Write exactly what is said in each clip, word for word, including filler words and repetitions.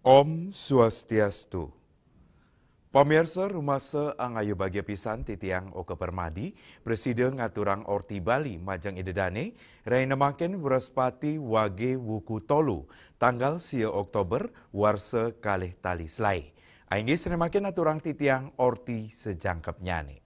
Om Swastiastu. Pamirsa, rumasa angayu bagia pisan titiang Oka Permadi, prasida ngaturang orti Bali majeng Ida Dane, rahina mangkin Wrespati Wage Wuku Tolu, tanggal sia Oktober, warsa kalih tali selae. Inggih, sane mangkin aturang titiang orti sajangkepnyane.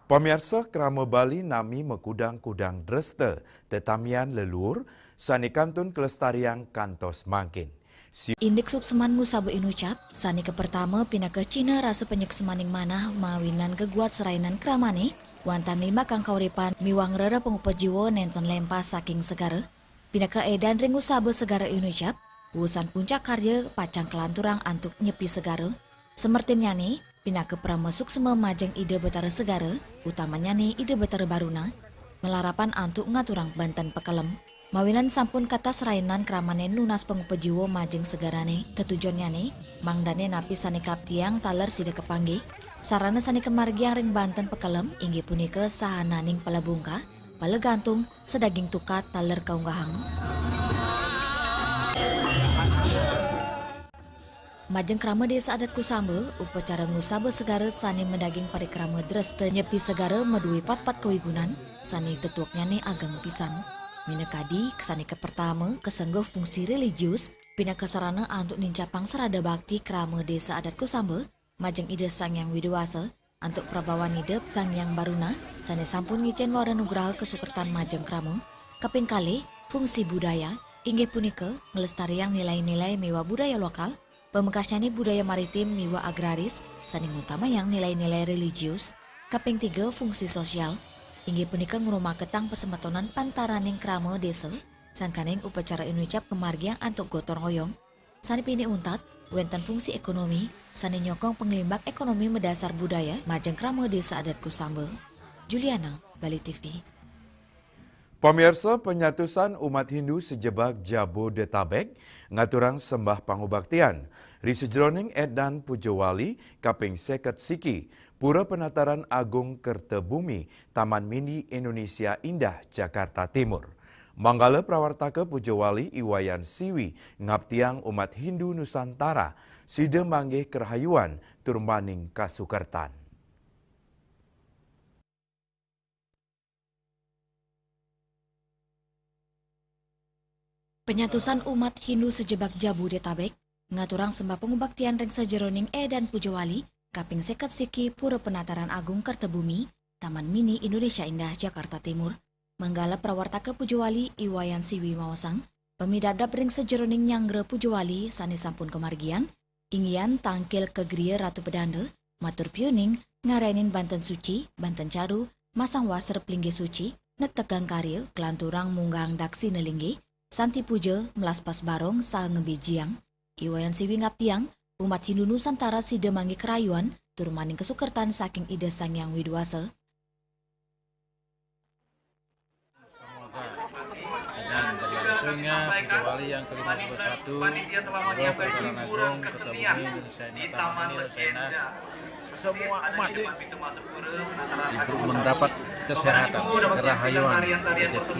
Pamiarsa, krama Bali nami makudang-kudang dresta tetamian leluhur sane kantun kalestariang kantos mangkin. Si- Indik suksman ngusaba inucap, sane kapertama pinaka cihna rasa panyuksmaning manah mawinan geguat serainan kramane, wantah nglimbakang kauripan miwah ngrereh pangupa jiwa nenten lempas saking segara. Pinaka edan ring ngusaba segara inucap, wusan puncak karya pacang kalanturang antuk nyepi segara. Semertinnyane, pinaka parama suksma majeng Ida Betara Segara, utamannyane Ida Betara Baruna, malarapan antuk ngaturang banten pakelem. Mawinan sampun katas rainan kramane nunas pangupa jiwa majeng segarane, tetujonnyane, mangdane napi sane kaptiang taler sida kapanggih. Sarana sane kamargiang ring banten pakelem inggih punika sahananing pala bungkah, pala gantung, sadaging tukad taler kaunggahang. Majeng krama Desa Adat Kusamba, upacara ngusaba segara sane madaging parikrama dresta nyepi segara madue patpat kawigunan sane tetueknyane ageng pisan. Minakadi, sane kapertama, kasengguh fungsi religius, pinaka sarana antuk nincapang srada bakti krama Desa Adat Kusamba majeng Ida Sang Hyang Widi Wasa, antuk prabawan Ida Sang Hyang Baruna, sane sampun ngicen wara nugraha kasukertan majeng krama. Kaping kalih, fungsi budaya, inggih punika nglestariang nilai-nilai miwah budaya lokal, pamekasnyane budaya maritim miwah agraris, sane ngutamayang nilai-nilai religius. Kaping tiga, fungsi sosial, inggih punika ngrumaketang pasemetonan pantaraning krama desa, sangkaning upacara inucap kamargiang antuk gotong royong. Sane pinih untat, wenten fungsi ekonomi, sane nyokong panglimbak ekonomi madasar budaya majeng krama Desa Adat Kusamba. Juliana, Bali T V. Pamirsa, panyatusan umat Hindu sajebag Jabodetabek ngaturang sembah pangubaktian ri sajeroning edan pujawali kaping seket siki, Pura Penataran Agung Kertebumi, Taman Mini Indonesia Indah, Jakarta Timur. Manggala prawartaka pujawali I Wayan Siwi ngaptiang umat Hindu Nusantara sida manggih karahayuan tur maning kasukertan. Panyatusan umat Hindu sajebag Jabodetabek ngaturang sembah pangubaktian ring sajeroning edan pujawali kaping seket siki Pura Penataran Agung Kertebumi, Taman Mini Indonesia Indah, Jakarta Timur. Manggala prawartaka pujawali I Wayan Siwi maosang, pamidabdab ring sajeroning nyanggra pujawali sane sampun kamargiang, inggihan tangkil ka griya Ratu Pedanda, matur piuning, ngarainin banten suci, banten caru, masang wastra plinggih suci, nektekang karya, kalanturang munggahang daksina linggih, santi puja, melaspas barong, saha ngebijiang. I Wayan Siwi ngaptiang, umat Hindu Nusantara sida manggih karayuan tur maning kasukertan saking Ida Sang Hyang Widi Wasa. Dan berlangsungnya pujawali yang kelima puluh satu, Pura Penataran Agung Kertebumi Indonesia Indah, Taman Mini Indonesia Indah, semua umat mendapat kesehatan, kerahayuan, rezeki,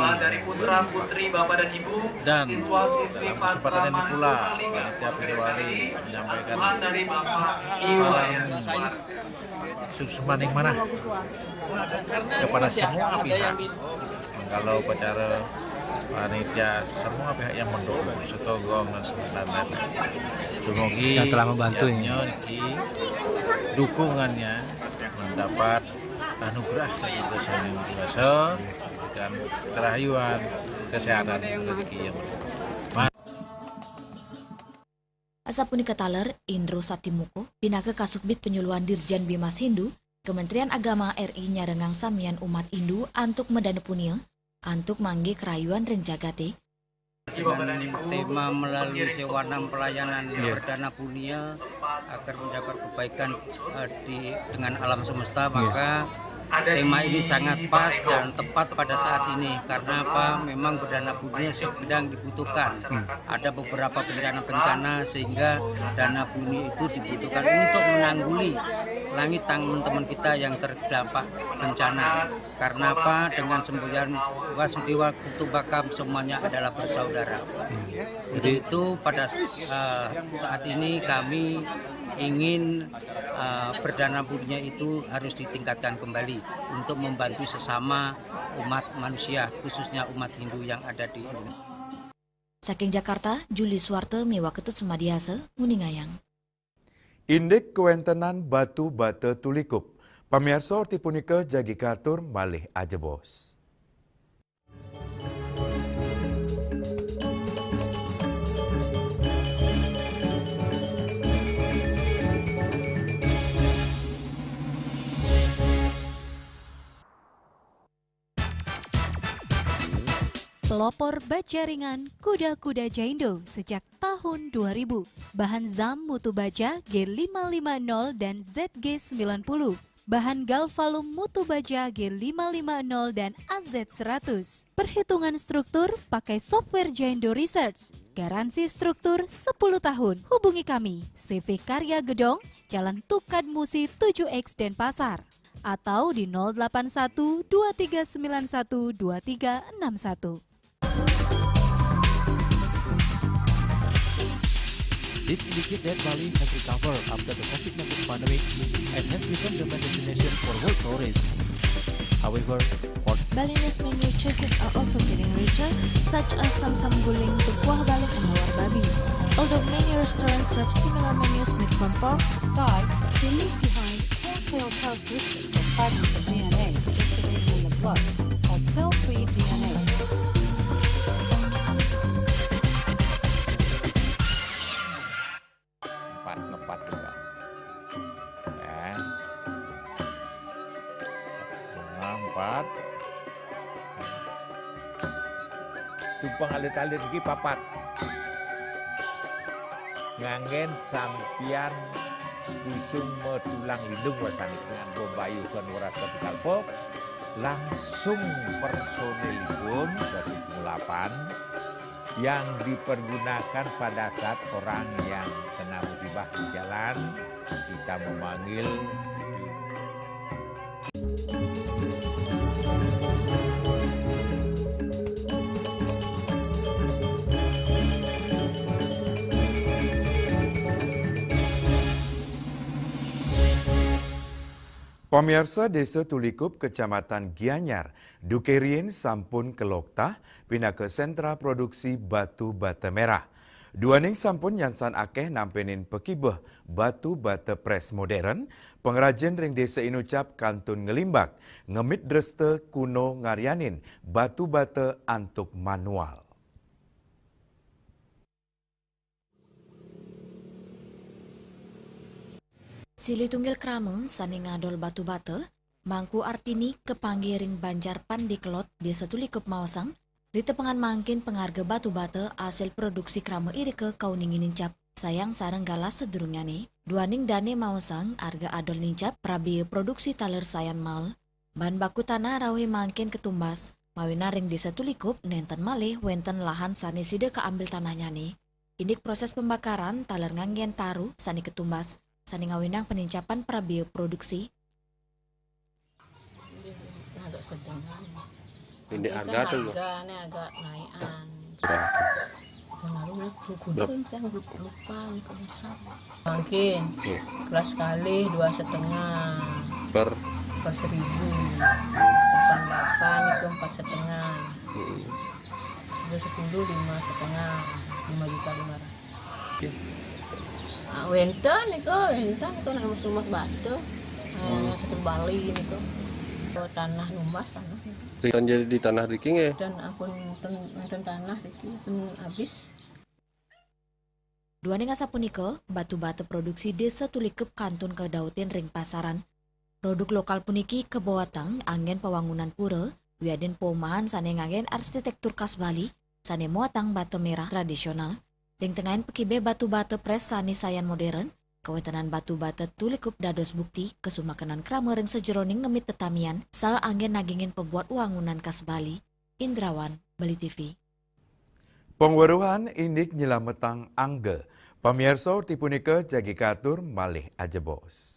dan dalam kesempatan ini pula panitia pujawali menyampaikan palang suksmaning manah kepada semua pihak. Kalau upacara panitia, semua pihak yang mendukung, setogong dan sebagainya. Dumugi yang telah membantu ini. Niki dukungannya mendapat anugerah dari Ida Sang Hyang Widi Wasa, dan kerahayuan, kesehatan, rezeki yang berlimpah. Asapunika taler, Indro Satimuko, pinaka Kasubdit Penyuluhan Dirjen Bimas Hindu, Kementerian Agama R I, nyarengang samian umat Hindu antuk madana punia, antuk manggih karayuan ring jagate. Dengan tema melalui sewanang pelayanan, iya, perdana punia agar mendapat kebaikan, eh, di, dengan alam semesta, iya, maka Tema ini sangat pas dan tepat pada saat ini. Karena apa? Memang perdana buninya sedang dibutuhkan. Ada beberapa bencana-bencana sehingga dana buni itu dibutuhkan untuk menangguli langit teman-teman kita yang terdampak bencana. Karena apa? Dengan semboyan Wasudewa Kutumbakam, semuanya adalah bersaudara. Untuk itu pada eh, saat ini kami ingin eh, perdana buninya itu harus ditingkatkan kembali untuk membantu sesama umat manusia, khususnya umat Hindu yang ada di Indonesia. Saking Jakarta, Juli Suwarte miwah Ketut Sumadiasa, nguningayang. Indik kawéntenan batu bata tulikup. Pamiarsa, orti punika jagi katur malih ajebos. Pelopor baja ringan kuda-kuda Jaindo sejak tahun dua ribu. Bahan zam mutu baja G lima lima nol dan Z G sembilan puluh. Bahan galvalum mutu baja G lima lima nol dan A Z seratus. Perhitungan struktur pakai software Jaindo Research. Garansi struktur sepuluh tahun. Hubungi kami, C V Karya Gedong, Jalan Tukad Musi tujuh X, Denpasar. Atau di nol delapan satu dua tiga sembilan satu dua tiga enam satu. This indicates that Bali has recovered after the COVID nineteen pandemic and has become the main destination for world tourists. However, for Balinese menu choices are also getting richer, such as samsam guling, kuah balung, and lawar babi. Although many restaurants serve similar menus made from pork, Thai, they leave behind telltale characteristics of fragments of D N A circulating in the blood, called cell-free D N A. Empat, ngepat juga. Ya. Bunga empat. Tumpeng alit-alit iki papat. Nganggén sampiyan kusuma tulang lindung wasani, nganggo mbayuh kon werat ketika pop, langsung personilipun dadi pengulapan yang dipergunakan pada saat orang yang kena musibah di jalan, kita memanggil. Pamiarsa, Désa Tulikup, Kecamatan Gianyar, duké riyin sampun kaloktah pinaka sentra produksi batu bata merah. Duaning sampun nyansan akéh nampénin pakibeh batu bata prés modern, pangrajin ring désa inucap kantun nglimbak, ngemit dresta kuna ngaryanin batu bata antuk manual. Silih tunggil krama sané ngadol batu bata, Mangku Artini, kapanggih ring Banjar Pande Kelod, Désa Tulikup, maosang, ditepengan mangkin pangarga batu bata asil produksi krama irika kauningin nincap, sayang sareng galah sadurungnyané. Duaning dané maosang arga adol nincap, prabéa produksi taler sayan mael, bahan baku tanah rauhé mangkin katumbas, mawinan ring Désa Tulikup nénten malih wénten lahan sané sida kaambil tanahnyané. Indik proses pembakaran taler nganggén taru sané katumbas, sané ngawinang panincapan prabéa produksi. Agak sedang. Indik harga tuh, Bu? Harganya agak naikan. Berapa? Tahun lalu lah, gudeg kan lupa, lupa, lupa besar. Mungkin. Hmm. Kelas kali dua setengah. Per? Per seribu. Delapan delapan itu empat setengah. Hmm. Sebelas sepuluh, lima setengah, lima juta lima ratus. Oke. Ah, wénten niku, wénten niku nang Mas Rumat Batu. Nang, hmm, Setu Bali niku. Oh, tanah numbas, tanah. Di, jadi di tanah driki nggih? Dan ampun, ten, wénten tanah driki pun habis. Duaning asapunika, batu bata produksi Désa Tulikup kantun kadautin ring pasaran. Produk lokal puniki kabawatang anggén pawangunan pura, wiadin paumahan sané nganggén arsitéktur khas Bali, sané muatang bata merah tradisional. Ring tengahin pakibeh batu bata prés sané sayan modern, Kawéntenan batu batét tulikup dados bukti kasumakenan krama ring sajeroning ngemit tetamian, saha anggén nagingin pabuat wangunan kas Bali. Indrawan, Bali T V. Pangweruhan indik nyelametang angga. Pamiarsa, orti punika jagi katur malih ajebos.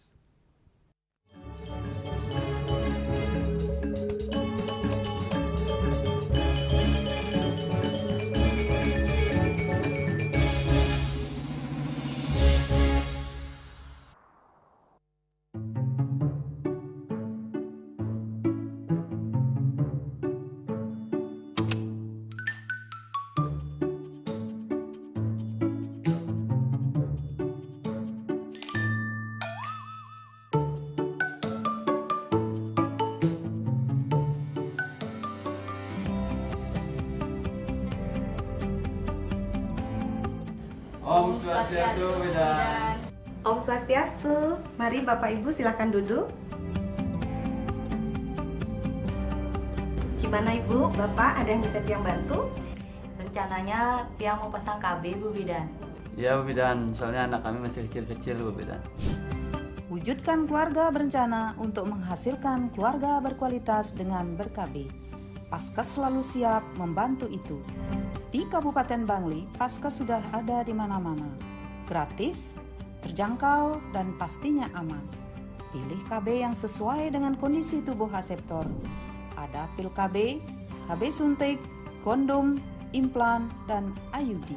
Om Swastiastu, Bidan. Om Swastiastu. Mari Bapak Ibu silakan duduk. Gimana Ibu, Bapak, ada yang bisa tiang bantu? Rencananya tiang mau pasang K B, Bu Bidan. Ya, Bu Bidan, soalnya anak kami masih kecil-kecil, Bu Bidan. Wujudkan keluarga berencana untuk menghasilkan keluarga berkualitas dengan ber-K B. Paskes selalu siap membantu itu. Di Kabupaten Bangli, Paskes sudah ada di mana-mana. Gratis, terjangkau, dan pastinya aman. Pilih K B yang sesuai dengan kondisi tubuh aseptor. Ada pil K B, K B suntik, kondom, implan, dan I U D.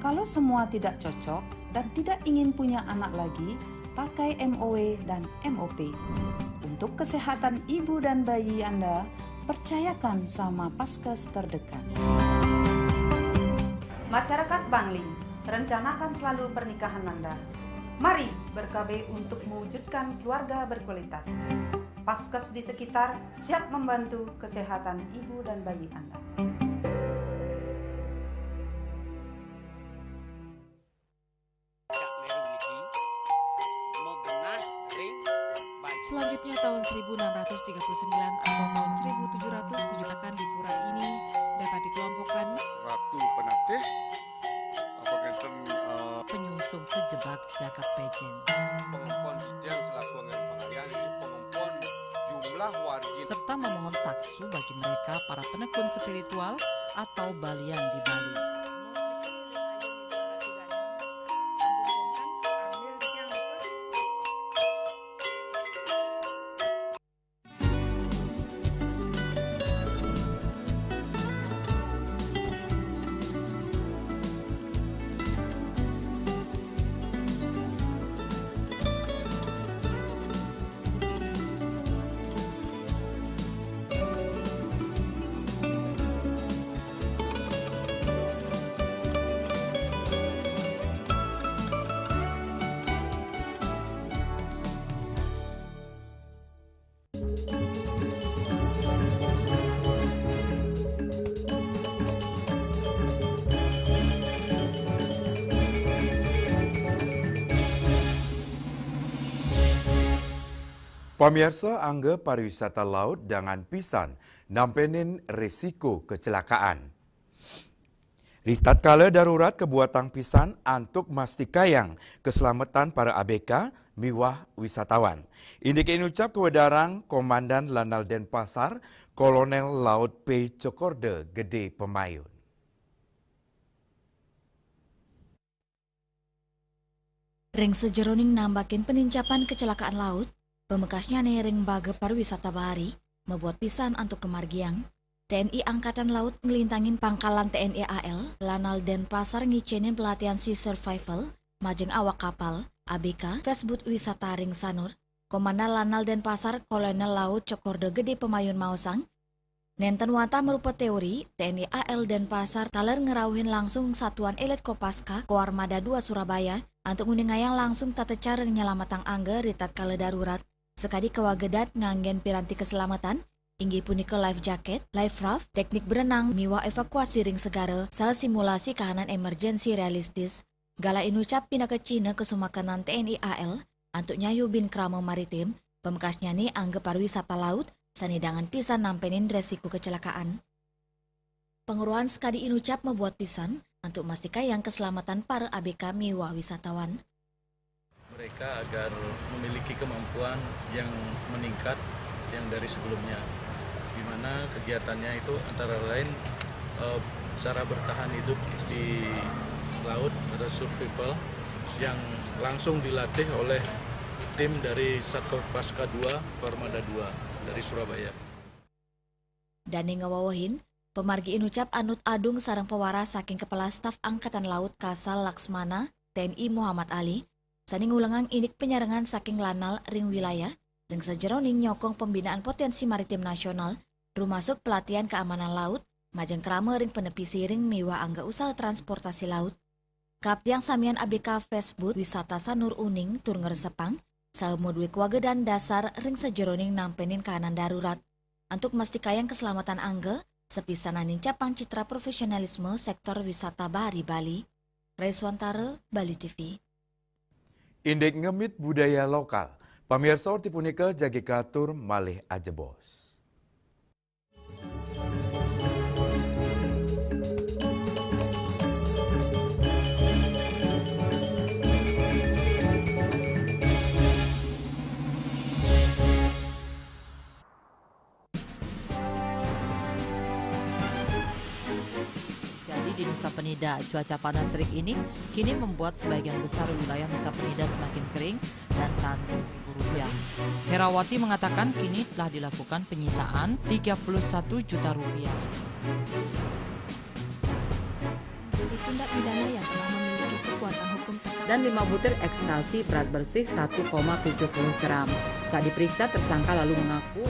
Kalau semua tidak cocok dan tidak ingin punya anak lagi, pakai M O W dan M O P. Untuk kesehatan ibu dan bayi Anda, percayakan sama Paskes terdekat. Masyarakat Bangli, rencanakan selalu pernikahan Anda. Mari ber-K B untuk mewujudkan keluarga berkualitas. Paskes di sekitar siap membantu kesehatan ibu dan bayi Anda. Selanjutnya, tahun seribu enam ratus tiga puluh sembilan atau tahun seribu tujuh ratus tujuh akan di pura ini dapat dikelompokkan Ratu Penatih, apa ngenten, eh, penyungsung sejebak jagat pejen. Pengempon sijil selaku anggen pangayah, jadi pengempon jumlah wargi. Serta memohon taksu bagi mereka para penekun spiritual atau balian di Bali. Pamiarsa, angga pariwisata laut dangan pisan nampenin resiko kecelakaan. Ritatkala darurat kabuatang pisan antuk mastikayang kaslametan para A B K miwah wisatawan. Indiké inucap kawedarang Komandan Lanal Denpasar, Kolonel Laut P Cokorda Gedé Pemayun. Ring sajeroning nambakin penincapan kecelakaan laut, pamekasnyané ring baga pariwisata bahari, mabuat pisan antuk kamargiang, T N I Angkatan Laut nglintangin pangkalan T N I A L, Lanal Denpasar ngicénin pelatihan Sea Survival, majeng awak kapal, A B K, Fastboat Wisata ring Sanur, Komandan Lanal Denpasar Kolonel Laut Cokorda Gedé Pemayun maosang, nénten wantah marupa téori, T N I A L Denpasar taler ngrauhin langsung Satuan Elit Kopaska Koarmada dua Surabaya antuk nguningayang langsung tata cara nyelametang angga ritatkala darurat, sakadi kawagedat nganggén piranti kaselametan, inggih punika life jacket, life raft, teknik berenang miwah evakuasi ring segara, saha simulasi kahanan emergensi realistis. Galah inucap pinaka cihna kasumakenan T N I A L antuk nyayubin krama maritim, pamekasnyané angga pariwisata laut, sané dangan pisan nampenin resiko kecelakaan. Panguruhan sakadi inucap mabuat pisan antuk mastikayang kaselametan para A B K miwah wisatawan. agar memiliki kemampuan yang meningkat yang dari sebelumnya, di mana kegiatannya itu antara lain eh, cara bertahan hidup di laut atau survival yang langsung dilatih oleh tim dari Satkopaska dua, Kormada dua dari Surabaya. Dane ngawawahin, pamargi inucap anut adung sareng pawaras saking Kepala Staf Angkatan Laut Kasal Laksmana, T N I Muhammad Ali, sane ngulengang indik penyarengan saking lanal ring wilayah, ring sajeroning nyokong pembinaan potensi maritim nasional, rumasuk pelatihan keamanan laut, majeng krama ring penepi siring miwah angga usaha transportasi laut. Kaptiang samian A B K Facebook Wisata Sanur Uning tur ngresepang, saha modue kawagedan dasar ring sajeroning nampenin kahanan darurat. Antuk mastikayang keselamatan angga, sapisananing capang citra profesionalisme sektor wisata bahari Bali. Reswantara, Bali T V. Indik ngemit budaya lokal. Pamirsa, orti punika jagi katur malih ajebos. Di Nusa Penida, cuaca panas terik ini kini membuat sebagian besar wilayah Nusa Penida semakin kering dan tandus guruyang. Herawati mengatakan kini telah dilakukan penyitaan tiga puluh satu juta rupiah. Tindak pidana yang telah memiliki kekuatan hukum tetap dan lima butir ekstasi berat bersih satu koma tujuh puluh gram. Saat diperiksa, tersangka lalu mengaku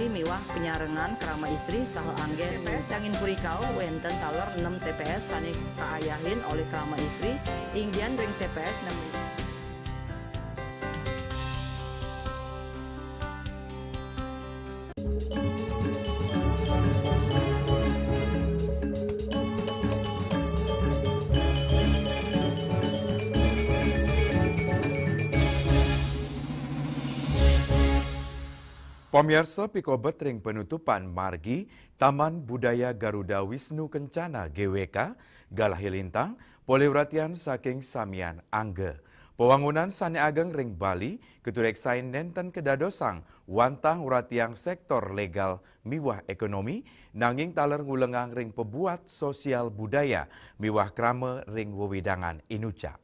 Miwah penyarengan krama istri saha anggen. Cangin Purikau wenten taler enam T P S sane kaayahin oleh krama istri, inggian ring T P S enam. Pamiarsa, pikobet ring penutupan margi Taman Budaya Garuda Wisnu Kencana G W K, Galahe Lintang, polih uratian saking samian angga. Pawangunan sane ageng ring Bali katureksain nenten kadadosang wantah nguratiang sektor legal miwah ekonomi, nanging taler ngulengang ring pabuat sosial budaya miwah krama ring wewidangan inucap.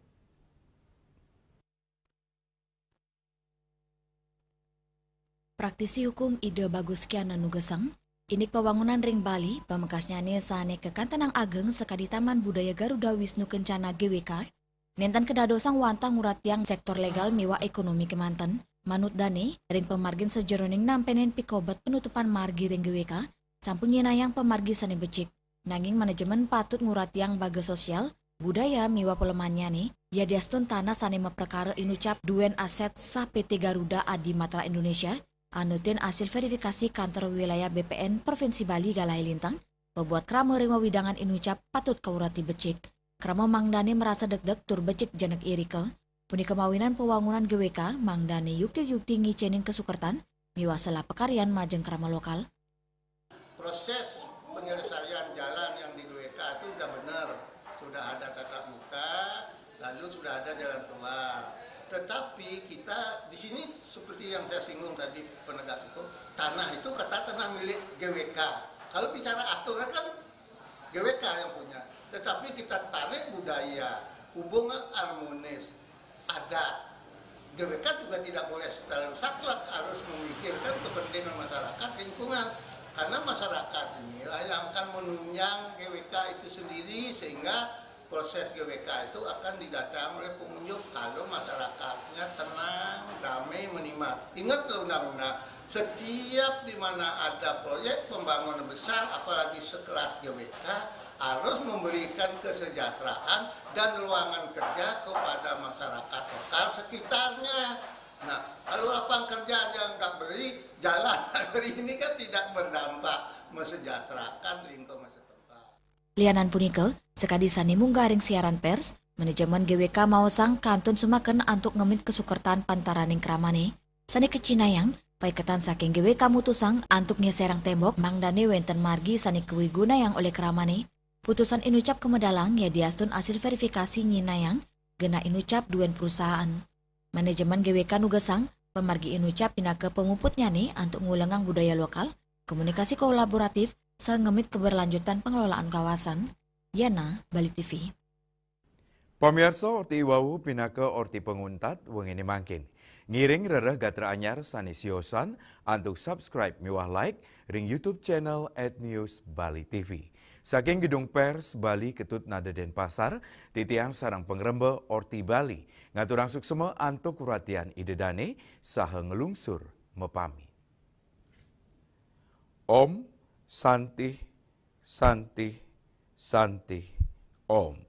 Praktisi hukum Ida Bagus Kiana nugesang, indik pawangunan ring Bali, pamekasnyane sane kakantenang ageng sakadi Taman Budaya Garuda Wisnu Kencana G W K, nenten kadadosang wantah nguratiang sektor legal miwah ekonomi kemanten. Manut dane, ring pamargin sajeroning nampenin pikobet penutupan margi ring G W K, sampun nyinahang pamargi sane becik. Nanging manajemen patut nguratiang bagas sosial, budaya miwah palemannyane, yadiastun tanah sane maprakara inucap duen aset sah P T Garuda Adi Matra Indonesia, anutin asil verifikasi kantor wilayah B P N Provinsi Bali Galahe Lintang, pabuat krama ring wewidangan inucap patut kaurati becik. Krama mangdane marasa degdeg tur becik jenek irika, punika mawinan pawangunan G W K mangdane yukti-yukti ngicenin kasukertan miwah selah pakaryan majeng krama lokal. Proses penyelesaian jalan yang di G W K itu sudah benar, sudah ada tatap muka, lalu sudah ada jalan keluar. Tetapi kita di sini seperti yang saya singgung tadi, penegak hukum, tanah itu kata tanah milik G W K. Kalau bicara aturan kan G W K yang punya. Tetapi kita tarik budaya Hubungan harmonis adat. G W K juga tidak boleh terlalu saklek, harus memikirkan kepentingan masyarakat lingkungan. Karena masyarakat inilah yang akan menunjang G W K itu sendiri, sehingga proses G W K itu akan didatang oleh pengunjung kalau masyarakatnya tenang, damai, menikmat. Ingat loh undang-undang, setiap di mana ada proyek pembangunan besar, apalagi sekelas G W K, harus memberikan kesejahteraan dan ruangan kerja kepada masyarakat lokal sekitarnya. Nah, kalau lapangan kerja aja nggak beri, jalan nggak beri, ini kan tidak berdampak mesejahterakan lingkungan setempat. Lianan punika, sakadi sane munggah ring siaran pers, manajemen G W K maosang kantun sumaken antuk ngemit kasukertan pantaraning kramane. Sane kacinayang, paiketan saking G W K mutusang antuk ngeserang tembok mangdane wenten margi sane kawigunayang olih kramane. Putusan inucap kamedalang yadiastun asil verifikasi nyinayang genah inucap duen perusahaan. Manajemen G W K nugesang pamargi inucap pinaka pamuputnyane antuk ngulengang budaya lokal, komunikasi kolaboratif, saha ngemit keberlanjutan pengelolaan kawasan. Yana, Bali T V. Pamiarsa, orti iwau pinaka orti panguntat wengine mangkin. Ngiring rereh gatra anyar sane siosan antuk subscribe miwah like ring YouTube channel at News Bali T V. Saking Gedung Pers Bali Ketut Nada Denpasar, titiang sareng pangremba Orti Bali ngaturang suksma antuk ratian Ida Dane saha nglungsur mapamit. Om Santih, Santih, Santih, Om.